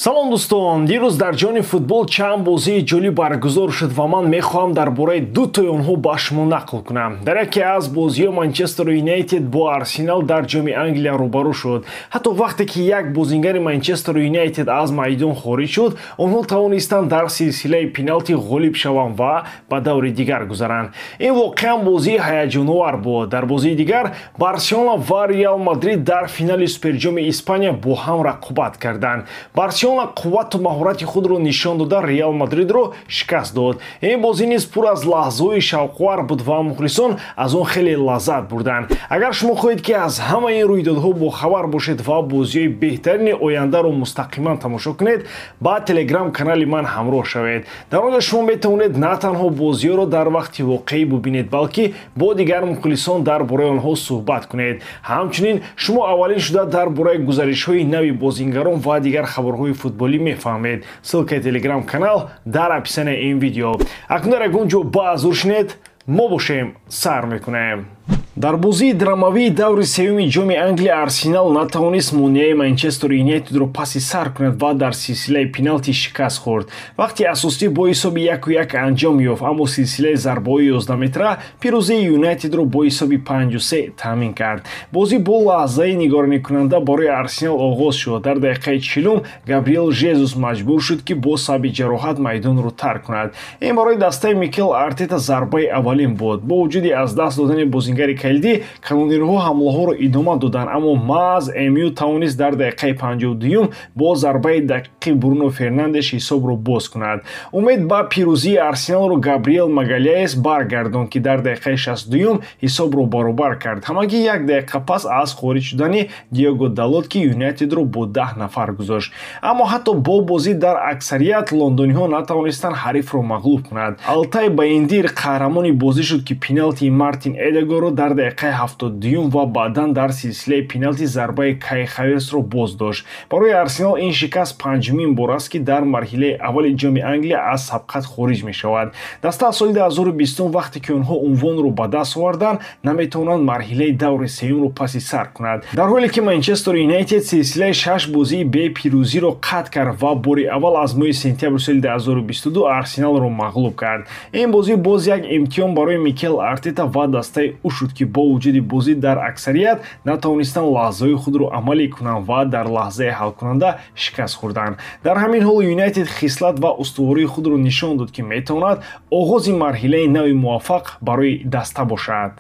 Салом, дӯстон! Дирӯз дар ҷаҳони футбол чанд бозии ҷолиб баргузор шуд ва ман мехоҳам дар бораи дутои онҳо ба шумо нақл кунам. Дар яке аз бозиҳо Манчестер Юнайтед бо Арсенал дар Ҷоми Англия рӯбарӯ шуд. Ҳатто вақте ки як бозингари Манчестер Юнайтед аз майдон хориҷ шуд, онҳо тавонистанд дар силсилаи пеналти ғолиб шаванд ва ба даври дигар гузаранд. Ин воқеан бозии ҳаяҷоновар буд. Дар бозии дигар Барселона ва Реал Мадрид дар финали Суперҷоми Испания бо ҳам рақобат карданд. Барселона қуввату маҳорати худро нишон дода, Реал Мадридро шикаст дод. Ин бозӣ низ пур аз лаҳзаҳои шавқовар буд ва мухлисон аз он хеле лаззат бурданд. Агар шумо хоҳед, ки аз ҳамаи ин рӯйдодҳо бохабар бошед ва бозиҳои беҳтарини ояндаро мустақиман тамошо кунед, ба Телеграм канали ман ҳамроҳ шавед. Дар он ҷо шумо метавонед на танҳо бозиҳоро дар вақти воқеӣ бубинед, балки бо дигар мухлисон дар бораи онҳо суҳбат кунед. Ҳамчунин шумо аввалин шуда дар бораи гузаришҳои нави бозингарон ва дигар хабарҳои футболӣ мефаҳмед. Ссылкаи Телеграм канал дар описанияи ин видео. Акнун дар ягон ҷо баазур шинед, мо бошем, сар мекунем. Дар бозии драмавии даври сеюми Ҷоми Англия Арсенал натавонист монеаи Манчестер Юнайтедро паси сар кунад ва дар силсилаи пеналти шикаст хӯрд. Вақти асосӣ бо ҳисоби 1-1 анҷом ёфт, аммо силсилаи зарбаҳои 11 метра пирӯзии Юнайтедро бо ҳисоби 5-3 таъмин кард. Бозӣ бо лаҳзаи нигароникунанда барои Арсенал оғоз шуд. Дар дақиқаи 40-ум Габриэл Жезус маҷбур шуд, ки бо сабаби ҷароҳат майдонро тарк кунад. Ин барои дастаи Микел Артета зарбаи аввалин буд. Бо вуҷуди аз даст додани бозингари калидӣ, канонирҳо ҳамлаҳоро идома доданд, аммо маҳз МЮ тавонист дар дақиқаи 52-юм бо зарбаи дақиқи Бруно Фернандеш ҳисобро боз кунад. Умед ба пирӯзии Арсеналро Габриэл Магалияес баргардонд, ки дар дақиқаи 62-юм ҳисобро баробар кард, ҳамагӣ як дақиқа пас аз хориҷ шудани Диого Далот, ки Юнайтедро бо 10 нафар гузошт. Аммо ҳатто бо бозӣ дар аксарият лондониҳо натавонистанд ҳарифро мағлуб кунад. Алтай Баиндир қаҳрамони бозӣ шуд, ки пеналтии Мартин Эдегорро дар дақиқаи 72-юм ва баъдан дар силсилаи пеналти зарбаи Кай Хаверсро боз дошт. Барои Арсенал ин шикаст панҷумин бор аст, ки дар марҳилаи аввали Ҷоми Англия аз сабқат хориҷ мешавад. Даста аз соли 2020, вақте ки онҳо унвонро ба даст оварданд, наметавонанд марҳилаи даври сеюмро паси сар кунад. Дар ҳоле ки Манчестер Юнайтед силсилаи шаш бозии бепирӯзиро қатъ кард ва бори аввал аз моҳи сентябри соли 2022 Арсеналро мағлуб кард. Ин бозӣ боз як имтиҳон барои Микел Артета ва дастаи ӯ шуд, ки бо вуҷуди бозӣ дар аксарият натавонистанд лаҳзаҳои худро амалӣ кунанд ва дар лаҳзаи ҳалкунанда шикаст хӯрданд. Дар ҳамин ҳол Юнайтед хислат ва устувории худро нишон дод, ки метавонад оғози марҳилаи нави муваффақ барои даста бошад.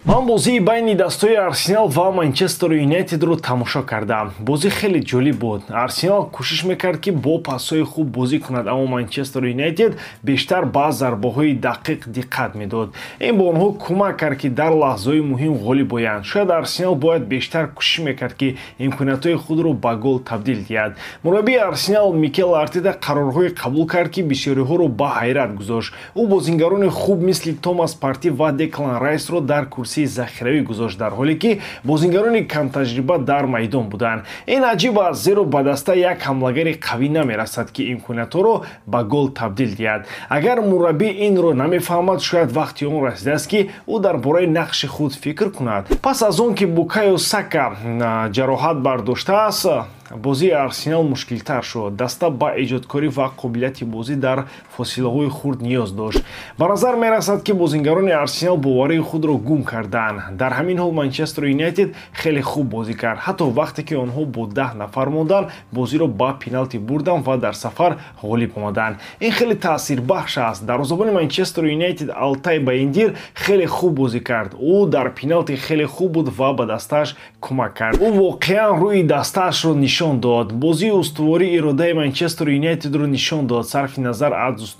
Ман бозии байни дастҳои Арсенал ва Манчестер Юнайтедро тамошо кардам. Бозӣ хеле ҷолиб буд. Арсенал кӯшиш мекард, ки бо пасҳои хуб бозӣ кунад, аммо Манчестер Юнайтед бештар ба зарбаҳои дақиқ диққат медод. Ин ба онҳо кӯмак кард, ки дар лаҳзаҳои муҳим ғолиб оянд. Шояд Арсенал бояд бештар кӯшиш мекард, ки имкониятҳои худро ба гол табдил диҳад. Мураббии Арсенал Микел Артета қарорҳое қабул кард, ки бисёриҳоро ба ҳайрат гузошт. Ӯ бозингарони хуб мисли Томас Парти ва Деклан Райсро дар курсии захиравӣ гузошт, дар ҳоле ки бозингарони камтаҷриба дар майдон буданд. Ин аҷиб аст, зеро ба даста як ҳамлагари қавӣ намерасад, ки имкониятҳоро ба гол табдил диҳад. Агар мураббӣ инро намефаҳмад, шояд вақти он расидааст, ки ӯ дар бораи нақши худ фикр кунад. Пас аз он ки Букайо Сака ҷароҳат бардоштааст, бозии Арсенал мушкилтар шуд. Даста ба эҷодкорӣ ва қобилияти бозӣ дар фосилаҳои хурд ниёз дошт. Ба назар мерасад, ки бозингарони Арсенал боварии худро гум карданд. Дар ҳамин ҳол Манчестер Юнайтед хеле хуб бозӣ кард. Ҳатто вақте ки онҳо бо 10 нафар монданд, бозиро ба пеналти бурданд ва дар сафар ғолиб омаданд. Ин хеле таъсирбахш аст. Дарвозабони Манчестер Юнайтед Алтай Баиндир хеле хуб бозӣ кард. Ӯ дар пеналти хеле хуб буд ва ба дастааш кӯмак кард. Ӯ воқеан рӯи дастаашро нишон дод. Бозии устуворӣ иродаи Манчестер Юнайтедро нишон дод, сарфи назар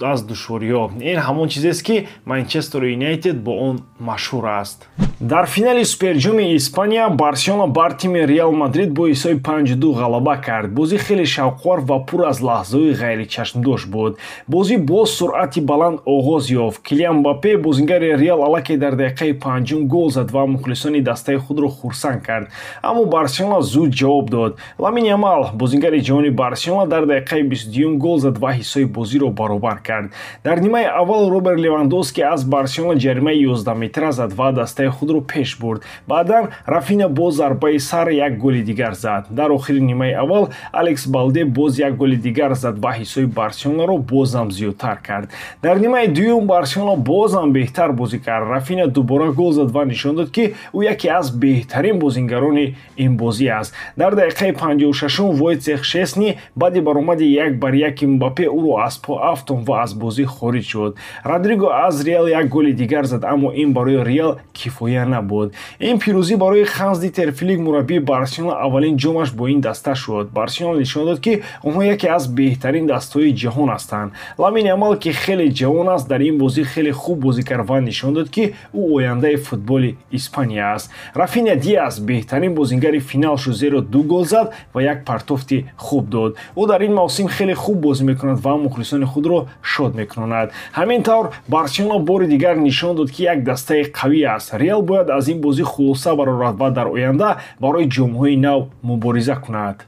аз душвориҳо. Ин ҳамон чизест, ки Манчестер Юнайтед бо он машҳур аст. Дар финали Суперҷоми Испания Барселона бар тими Реал Мадрид бо ҳисоби 5-2 ғалаба кард. Бозӣ хеле шавқовар ва пур аз лаҳзаҳои ғайричашмдошт буд. Бозӣ бо суръати баланд оғоз ёфт. Килиан Мбаппе, бозингари Реал, аллакай дар дақиқаи панҷум гол зад ва мухлисони дастаи худро хурсанд кард, аммо Барселона зуд ҷавоб дод. Ламин Ламин Ямал, бозингари ҷавони Барселона, дар дақиқаи 22 гол зад ва ҳиссои бозиро баробар кард. Дар нимаи аввал Роберт Левандовски аз Барселона ҷаримаи 11 метра зад ва дастаи худро пеш бурд. Баъдан Рафина бо зарбаи сар як голи дигар зад. Дар охири нимаи аввал Алекс Балде боз як голи дигар зад ва ҳиссои Барселонаро бозам зиёдтар кард. Дар нимаи дуюм Барселона бозам беҳтар бозӣ кард. Рафина дубора гол зад ва нишон дод, ки ӯ яке аз беҳтарин бозингарони ин бозӣ аст. Дар дақиқаи 56 Войцех Шесни баъди баромади 1-1 Мбаппе ӯро аз по афтон ва аз бозӣ хориҷ шуд. Родриго аз Реал як голи дигар зад, аммо ин барои Реал кифоя набуд. Ин пирӯзӣ барои Ханс Дитер Флик, мураббии Барселона, аввалин ҷомаш бо ин даста шуд. Барселона нишон дод, ки онҳо яке аз беҳтарин дастаҳои ҷаҳон ҳастанд. Ламин Ямал, ки хеле ҷавон аст, дар ин бозӣ хеле хуб бозӣ кард ва нишон дод, ки ӯ ояндаи футболи Испания аст. Рафиня Диас беҳтарин бозингари финал шуд, зеро 2 гол зад ва як партофти хуб дод. Ӯ дар ин мавсим хеле хуб бозӣ мекунад ва мухлисони худро шод мекунад. Ҳамин тавр Барселона бори дигар нишон дод, ки як дастаи қавӣ аст. Реал бояд аз ин бозӣ хулоса барорад ва дар оянда барои ҷомҳои нав мубориза кунад.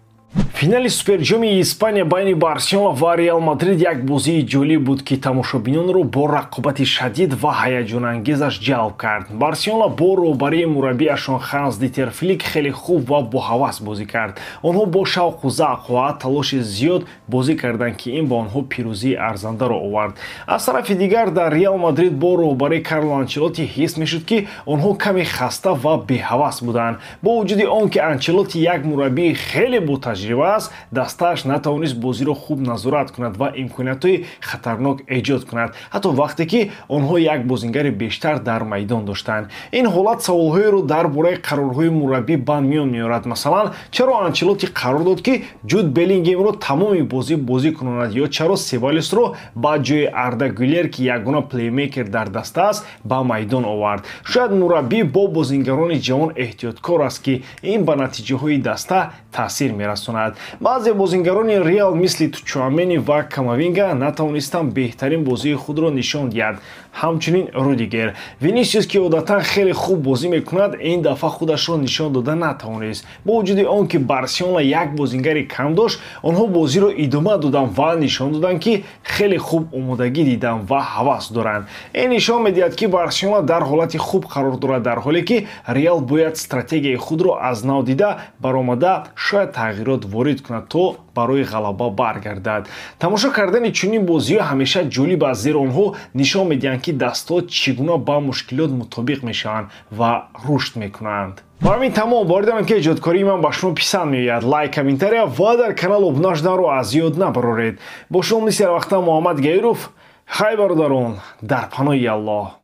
Финали Суперҷоми Испания байни Барселона ва Реал Мадрид як бозии ҷолиб буд, ки тамошобинонро бо рақобати шадид ва ҳаяҷонангезаш ҷалб кард. Барселона бо роҳбарии мураббиашон Ханс Дитер Флик хеле хуб ва боҳавас бозӣ кард. Онҳо бо шавқу завқ ва талоши зиёд бозӣ карданд, ки ин ба онҳо пирӯзии арзандаро овард. Аз тарафи дигар, дар Реал Мадрид бо роҳбарии Карло Анчелотти ҳис мешуд, ки онҳо каме хаста ва беҳавас буданд. Бо вуҷуди он ки Анчелотти як мураббии хеле ботаҷриба аст, дастааш натавонист бозиро хуб назорат кунад ва имкониятҳои хатарнок эҷод кунад, ҳатто вақте ки онҳо як бозингари бештар дар майдон доштанд. Ин ҳолат саволҳоеро дар бораи қарорҳои мураббӣ ба миён меорад. Масалан, чаро Анчелотти қарор дод, ки Ҷуд Беллингемро тамоми бозӣ бозӣ кунонад, ё чаро Себалесро ба ҷои Арда Гюлер, ки ягона плеймейкер дар даста аст, ба майдон овард. Шояд мураббӣ бо бозингарони ҷавон эҳтиёткор аст, ки ин ба натиҷаҳои даста таъсир мерасонад. Баъзе бозингарони Реал мисли Чуамени ва Камавинга натавонистанд беҳтарин бозии худро нишон диҳанд. Ҳамчунин Рудигер. Винисиус, ки одатан хеле хуб бозӣ мекунад, ин дафъа худашро нишон дода натавонист. Бо вуҷуди он ки Барселона як бозингари кам дошт, онҳо бозиро идома доданд ва нишон доданд, ки хеле хуб омодагӣ диданд ва ҳавас доранд. Ин нишон медиҳад, ки Барселона дар ҳолати хуб қарор дорад, дар ҳоле ки Реал бояд стратегияи худро аз нав дида баромада, шояд тағйирот ворид кунад, то барои ғалаба баргардад. Тамошо кардани чунин бозиҳо ҳамеша ҷолиб аст, зеро онҳо нишон медиҳанд, ки дастҳо чӣ гуна ба мушкилот мутобиқ мешаванд ва рушд мекунанд. Ба ҳамин тамом. Боварӣ дорам, ки эҷодкории ман ба шумо писанд меояд. Лайк, комментария ва дар канал обуна шуданро аз ёд набароред. Бо шумо мисли ҳар вақта Муҳаммад Гаиров. Хай, бародарон, дар паноҳи Аллоҳ.